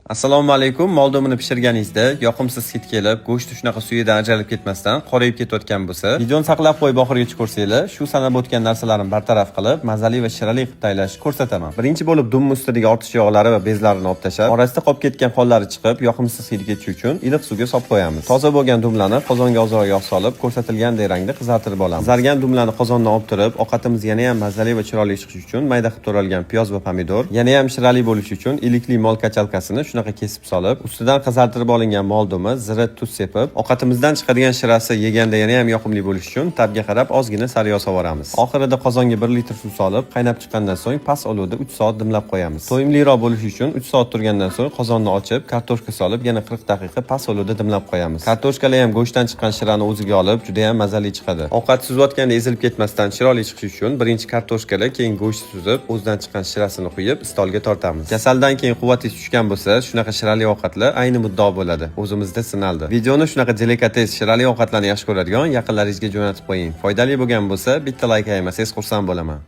Assalomu alaykum. Mol dumini pishirganingizda yoqimsiz hid kelib, go'shti shunaqa suyidan ajralib ketmasdan qorayib ketayotgan bo'lsa, videoni saqlab qo'yib oxirigacha ko'rsanglar, shu sanab o'tgan narsalarni bartaraf qilib, mazali va shirali qilib tayyorlashni ko'rsataman. Birinchi bo'lib dumni ustidagi ortiqcha yog'lari va bezlarini olib tashlab, orasida qolib ketgan qonlari chiqib, yoqimsiz hid ketishi uchun iliq suvga solib qo'yamiz. Toza bo'lgan dumlarni qozonga ozroq yog' solib, ko'rsatilgandek rangda qizartirib olamiz. Qizargan dumlarni qozondan olib turib, ovqatimiz yana ham mazali va chiroyli chiqishi uchun mayda qilib to'ralgan piyoz va pomidor, yana ham shirali bo'lishi uchun ilikli mol качалка sini shunaqa kesib solib, ustidan qizartirib olingan mol dumi, zira, tuz sepib, ovqatimizdan chiqadigan shirasi yeganda yana ham yoqimli bo'lishi uchun tabga qarab ozgina sariyog' solvoramiz. Oxirida qozonga 1 litr suv solib, qaynab chiqqandan so'ng past olovda 3 soat dimlab qo'yamiz. To'yimliroq bo'lishi uchun 3 soat turgandan so'ng qozonni ochib, kartoshka solib, yana 40 daqiqa past olovda dimlab qo'yamiz. Kartoshkalar ham go'shtdan chiqqan shirani o'ziga olib, juda ham mazali chiqadi. Ovqat suzayotganda ezilib ketmasdan chiroyli chiqishi uchun birinchi kartoshkalar, keyin go'sht suzib, o'zidan chiqqan shirasini quyib, stolga tortamiz. Kasaldan keyin quvvatingiz tushgan bo'lsa, shunaqa shirali ovqatlar ayni muddao bo'ladi. O'zimizda sinaldi. Videoni shunaqa delikates shirali ovqatlarni yaxshi ko'radigan yaqinlaringizga jo'natib qo'ying. Foydali bo'lgan bo'lsa, bitta layk ayamasangiz, xursand bo'laman.